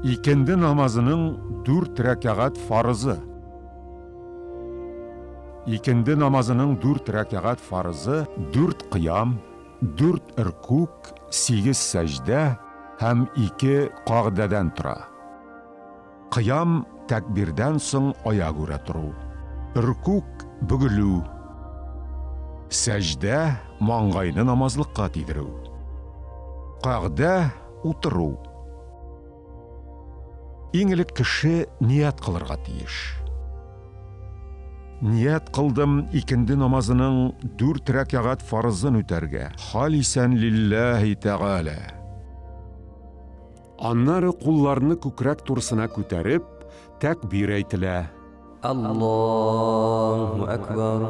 Икенде намазының дүрт рәкәгать фарызы. Икенде намазының дүрт рәкәгать фарызы дүрт кыям, дүрт ркүк, сигез сәҗдә һәм ике кагъдәдән тора. Кыям, тәкбирдән соң аягүрә тору. Ркүк, бөгелү. Сәҗдә, маңгайны намазлыкка тидерү. Кагъдә, утыру. Иң элек кеше ният кылырга тиеш. Ният кылдым икенде намазының дүрт рәкәгать фарызын үтәргә, халисән лилләһи тәгалә. Аннары кулларны күкрәк турысына күтәреп, тәкбир әйтелә. Аллаһу әкбар.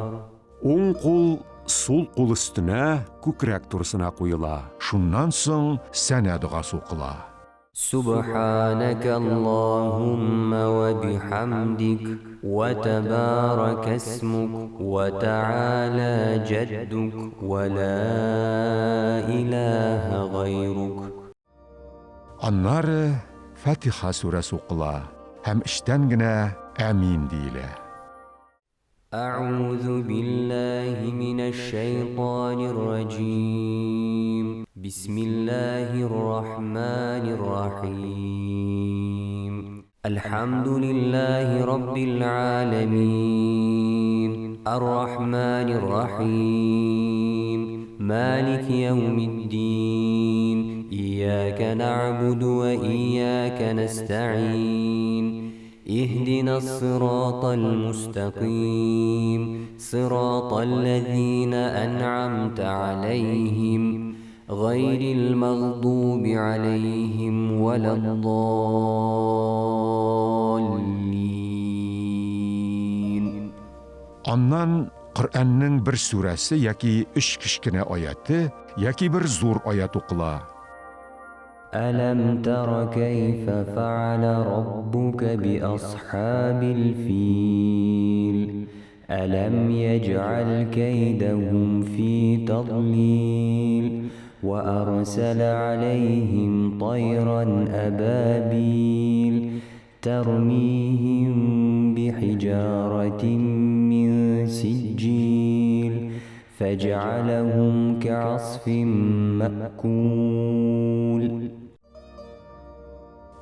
Уң кул сул кул өстенә күкрәк турысына куела. Шуннан соң сәнә догасы укыла. Субханәкә Аллаһуммә вә бихәмдик, вә тәбарәкә исмүк, вә тәгалә җәддүк, вә лә иләһә гайрук. Аннары Фатиха сүрәсе укыла һәм эчтән генә Әмин диелә. Әгъузу биллаһи минәш-шәйтанир раҗим. Бисмиллаһир рахманир рахим. Әлхәмдүлиллаһи раббил галәмин. Ар-рахманир рахим. Малики яумиддин. Иyyaka нәгъбуду ва иyyaka нәстәгыйн. Иһдинас сиратал мустәкыйм. Сиратал ләзина ән'амта аләйһим. Гайрил мәгъдуби аләйһим вәләд-даллин. Аннан Коръәннең бер сүрәсе яки өч кечкенә аяте, яки бер зур аять укыла. Әләм тәра кәйфә фәгалә раббука биасхабил фил. Әләм йәҗгәл кәйдәһүм фи тадлил вә әрсәлә аләйһим тайран әбәбил тәрмиһим бихиҗаратим мин сиҗҗил фәҗәгаләһүм кәгасфим мәэкүл.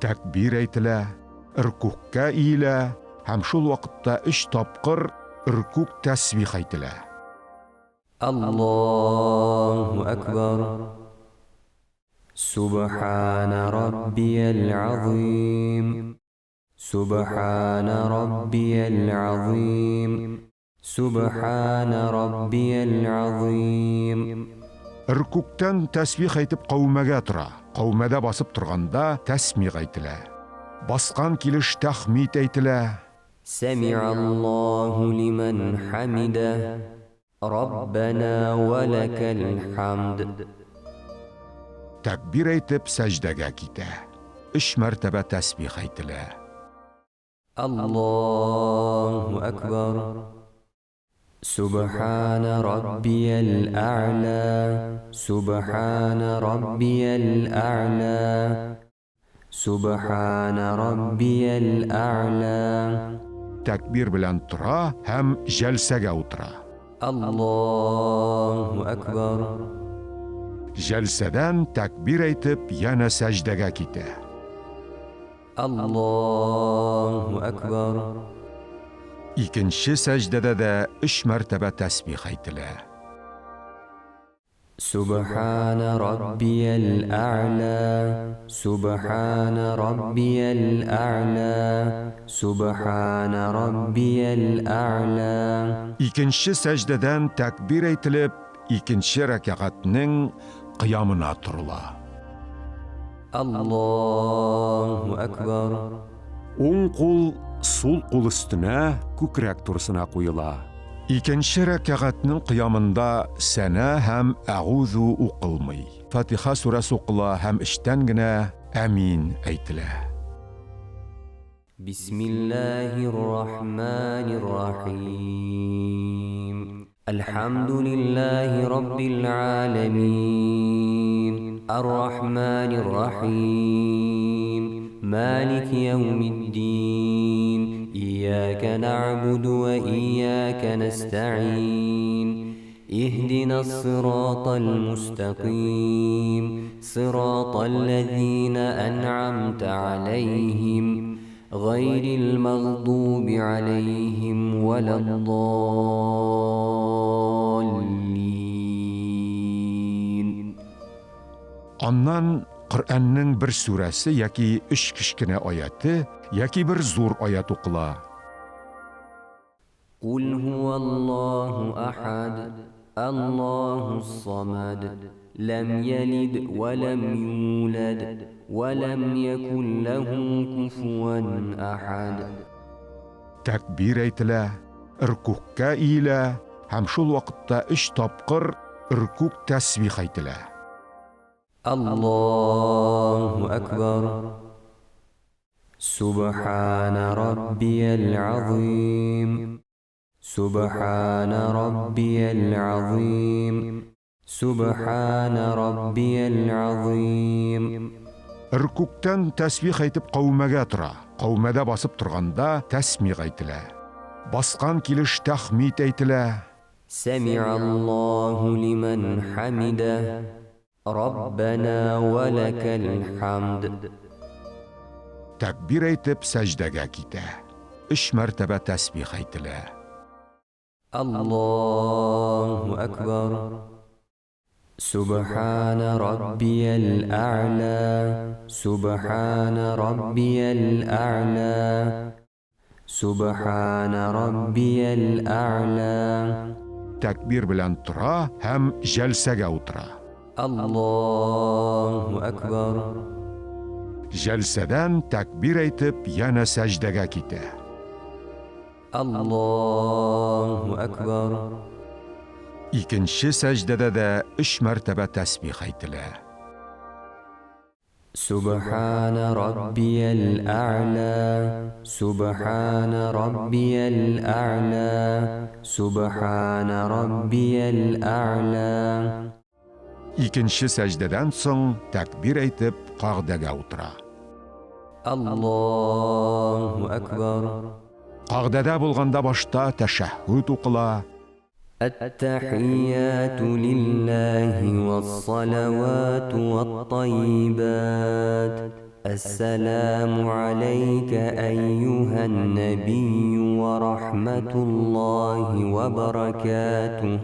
Тәкбир әйтелә, ркүгъкә иелә һәм шул вакытта өч тапкыр ркүгъ тәсбих әйтелә. Аллаһу әкбәр. Сүбхәнә раббиял газыйм. Сүбхәнә раббиял газыйм. Сүбхәнә раббиял газыйм. Ркүгътән тәсбих әйтеп каумәгә тора. Каумәдә басып торганда тәсмигъ әйтелә. Баскан килеш тәхмид әйтелә. Сәми'аллаһу лимән хәмидә, Раббәнә вә ләкәл хәмд. Тәкбир әйтеп сәҗдәгә китә. Өч мәртәбә тәсбих әйтелә. Аллаһу әкбәр. Сүбхәнә раббиял әгълә, Сүбхәнә раббиял әгълә, Сүбхәнә раббиял әгълә. Тәкбир белән тора һәм җәлсәгә утыра. Аллаһу әкбәр. Җәлсәдән тәкбир әйтеп янә сәҗдәгә китә. Аллаһу әкбәр. Икенче сәҗдәдә дә өч мәртәбә тәсбих әйтелә. Сүбхәнә раббиял әгълә, Сүбхәнә раббиял әгълә, Сүбхәнә раббиял әгълә. Икенче сәҗдәдән тәкбир әйтелеп, икенче рәкәгатьнең кыямына торыла. Аллаһу әкбәр. Уң кул сул кул өстенә күкрәк турысына куела. Икенче рәкәгатьнең кыямында сәнә һәм әгузу укылмый. Фатиха сүрәсе укыла һәм эчтән генә әмин әйтелә. Бисмиллаһир рахманир рахим. Әлхәмдүлиллаһи раббил галәмин. Ар-рахманир рахим. مالك يوم الدين إياك نعبد وإياك نستعين اهدنا الصراط المستقيم صراط الذين أنعمت عليهم غير المغضوب عليهم ولا الضالين. Аннан Коръәннең бер сүрәсе яки өч кечкенә аяте, яки бер зур аят укыла. قل هو الله أحد الله الصمد لم يلد ولم يولد ولم يكن له كفوا أحد. Тәкбир әйтелә, ркүгъкә иелә һәм шул вакытта өч тапкыр ркүгъ тәсбих әйтелә. الله أكبر سبحان ربي العظيم سبحان ربي العظيم سبحان ربي العظيم. Ркүгътән тәсбих әйтеп каумәгә тора. Каумәдә басып торганда тәсмигъ әйтелә. Баскан килеш тәхмид әйтелә. سمع الله لمن حمده ربنا ولك الحمد. Тәкбир әйтеп сәҗдәгә китә. Өч мәртәбә тәсбих әйтелә. الله أكبر سبحان ربي الأعلى سبحان ربي الأعلى سبحان ربي الأعلى. Тәкбир белән тора һәм җәлсәгә утыра. الله أكبر Җәлсәдән тәкбир әйтеп янә сәҗдәгә китә. الله أكبر Икенче сәҗдәдә дә өч мәртәбә тәсбих әйтелә. سبحان ربي الأعلى سبحان ربي الأعلى سبحان ربي الأعلى. Икенче сәҗдәдән соң тәкбир әйтеп кагдәгә утыра. الله أكبر Кагдәдә булганда башта тәшәһһүд укыла. التحيات لله والصلوات والطيبات السلام عليك أيها النبي ورحمة الله وبركاته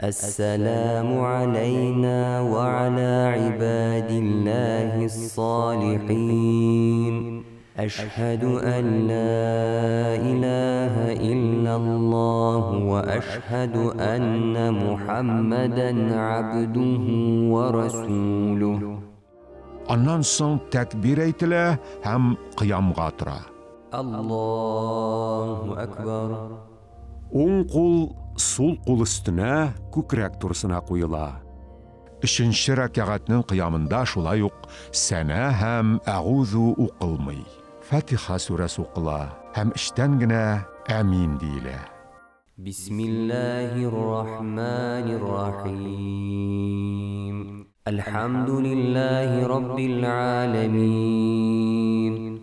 السلام علينا وعلى عباد الله الصالحين أشهد أن لا إله إلا الله وأشهد أن محمدا عبده ورسوله. Аннан соң тәкбир әйтелә һәм кыямга тора. الله أكبر Уң кул сул кул өстенә, күкрәк турысына куела. Өченче рәкәгатьнең кыямында шулай ук сәнә һәм әгузу укылмый. Фатиха сүрәсе укыла һәм эчтән генә әмин диелә. بسم الله الرحمن الرحيم الحمد لله رب العالمين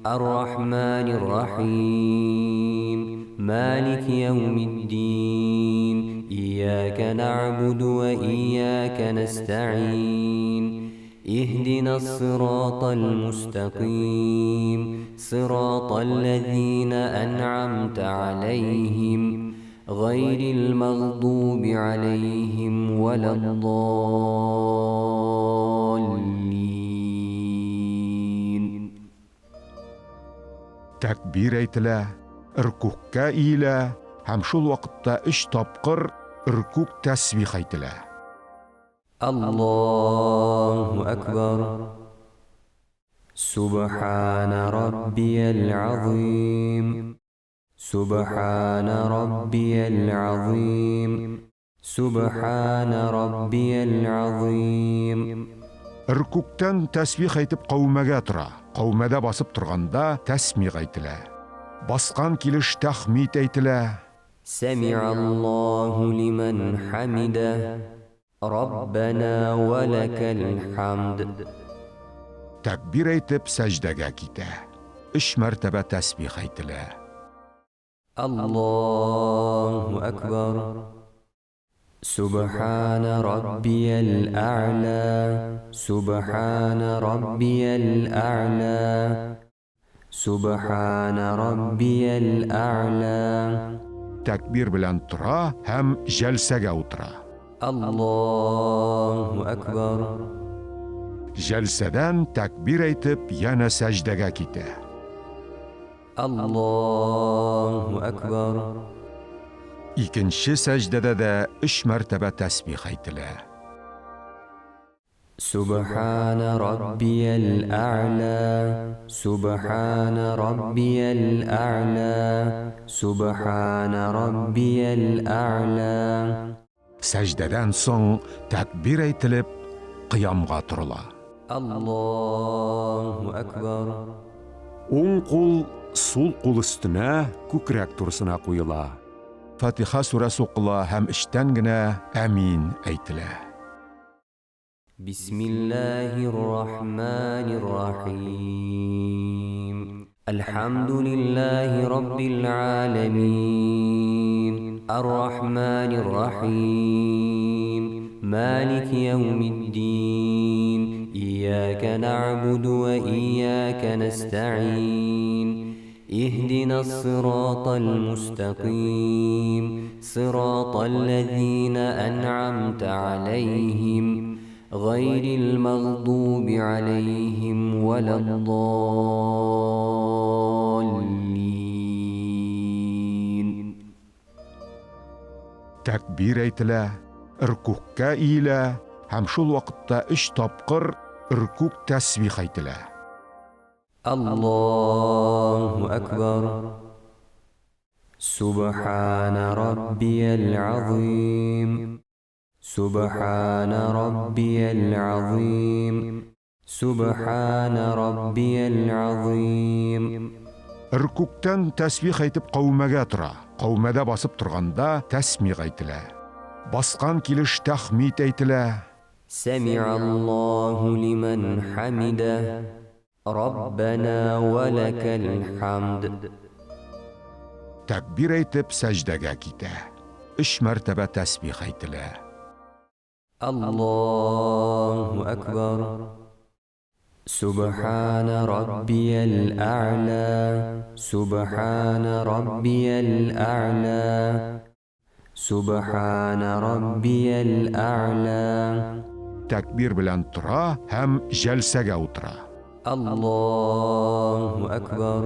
الرحمن الرحيم مالك يوم الدين إياك نعبد وإياك نستعين اهدنا الصراط المستقيم صراط الذين أنعمت عليهم غير المغضوب عليهم ولا الضالين. Тәкбир әйтелә, ркүгъкә иелә һәм шул вакытта өч тапкыр ркүгъ тәсбих әйтелә. الله أكبر سبحان ربي العظيم سبحان ربي العظيم سبحان ربي العظيم. Ркүгътән тәсбих әйтеп каумәгә тора. Каумәдә басып торганда тәсмигъ әйтелә. Баскан килеш тәхмид әйтелә. سمع الله لمن حمده ربنا ولك الحمد. Тәкбир әйтеп сәҗдәгә китә. өч мәртәбә тәсбих әйтелә. Аллаһу әкбәр. Сүбхәнә раббиял әгълә, Сүбхәнә раббиял әгълә, Сүбхәнә раббиял әгълә. Тәкбир белән тора һәм җәлсәгә утыра. Аллаһу әкбәр. Җәлсәдән тәкбир әйтеп янә сәҗдәгә китә. Аллаһу әкбәр. Икенче сәҗдәдә дә өч мәртәбә тәсбих әйтелә. Сүбхәнә раббиял әгълә, Сүбхәнә раббиял әгълә, Сүбхәнә раббиял әгълә. Сәҗдәдән соң тәкбир әйтелеп, кыямга торыла. Аллаһу әкбәр. Уң кул сул кул өстенә, күкрәк турысына куела. Фатиха сүрәсе укыла һәм эчтән генә Әмин әйтелә. Бисмиллаһир рахманир рахим. Әлхәмдүлиллаһи раббил галәмин. Ар-рахманир рахим. Малики яумиддин. Ияка нәгъбуду ва ияка нәстәгыйн. Иһдинас сиратал мустәкыйм. Сиратал ләзина ән'амта аләйһим. Гайрил мәгъдуби аләйһим вәләд-даллин. Тәкбир әйтелә, ркүгъкә иелә һәм шул вакытта өч тапкыр ркүгъ тәсбих әйтелә. Аллаһу әкбәр. Сүбхәнә раббиял азыйм. Сүбхәнә раббиял азыйм. Сүбхәнә раббиял азыйм. Ркүгътән тәсбих әйтеп каумәгә тора. Каумәдә басып торганда тәсмигъ әйтелә. Баскан килеш тәхмид әйтелә. Сәми'аллаһу лимән хәмидә. Раббана ва ләкәл хәмд. Тәкбир әйтеп сәҗдәгә китә. Өч мәртәбә тәсбих әйтелә. Аллаһу әкбәр. Сүбхәнә раббиял әгълә. Сүбхәнә раббиял әгълә. Сүбхәнә раббиял әгълә. Тәкбир белән тора һәм җәлсәгә утыра. Аллаһу әкбәр.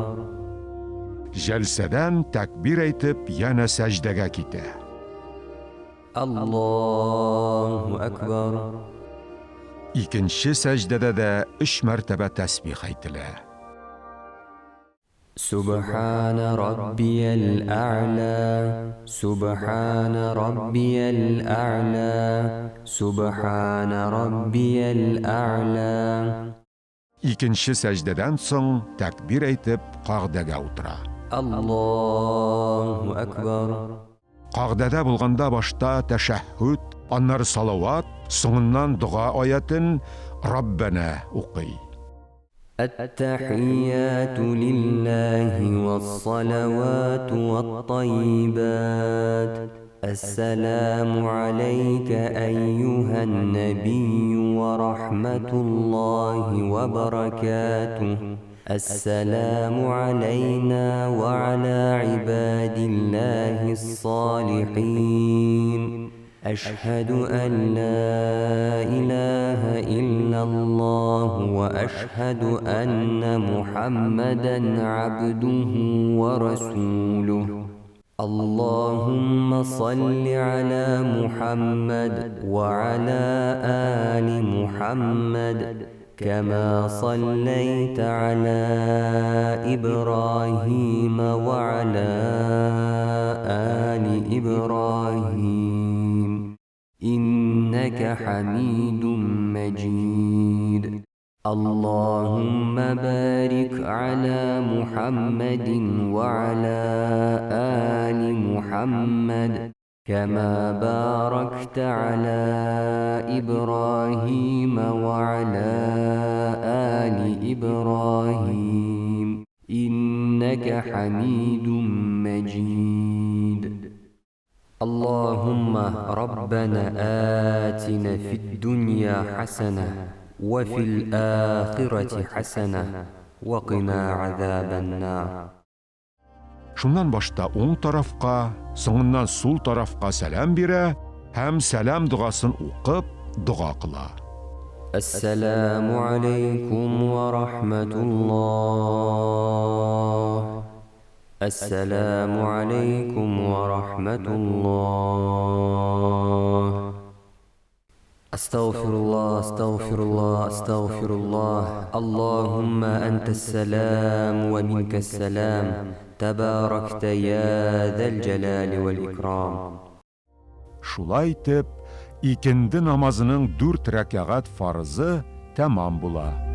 Җәлсәдән тәкбир әйтеп янә сәҗдәгә китә. Аллаһу әкбәр. Икенче сәҗдәдә дә өч мәртәбә тәсбих әйтелә. Сүбхәнә раббиял әгълә, Сүбхәнә раббиял әгълә, Сүбхәнә раббиял әгълә. Икенче сәҗдәдән соң тәкбир әйтеп кагъдәгә утыра. Аллаһу әкбәр. Кагъдәдә булганда башта тәшәһһүд, аннары салават, соңыннан дога аятен Раббәнә укый. Әт-тәхийяту лиллаһи вәс-салавату вәт-таййибат. Әс-сәламу аләйкә әййүһән-нәбиййү вә рахматуллаһи вә бәрәкәтүһ. Әс-сәламу аләйнә вә алә гыйбадиллаһис-салихин. Әшһәдү ән лә илаһә иллаллаһу вә әшһәдү әннә Мухаммәдән габдүһү вә расулүһ. Аллаһуммә салли галә Мухаммәд вә галә али Мухаммәд, кәмә салләйтә галә Ибраһимә вә галә али Ибраһим, иннәкә хәмидун мәҗид. Аллаһуммә барик галә Мухаммәдин вә галә али Мухаммәд, кәмә барактә галә Ибраһимә вә галә али Ибраһим. إنك حميد مجيد اللهم ربنا آتنا في الدنيا حسنة وفي الآخرة حسنة وقنا عذاب النار. Шуннан башта уң тарафка, соңыннан сул тарафка сәлам бирә һәм сәлам догасын укып, дога кыла. Әссәламү алейкум вә рахмәтуллаһ. Әссәламү алейкум вә рахмәтуллаһ. Астагфируллаһ, астагфируллаһ, астагфируллаһ, Аллаһумма әнтәс-сәлам вә минкәс-сәлам, тәбарәктә йә зәл-җәлали вәл-икрам. Шулай итеп, икенде намазының дүрт рәкәгать фарызы тәмам була.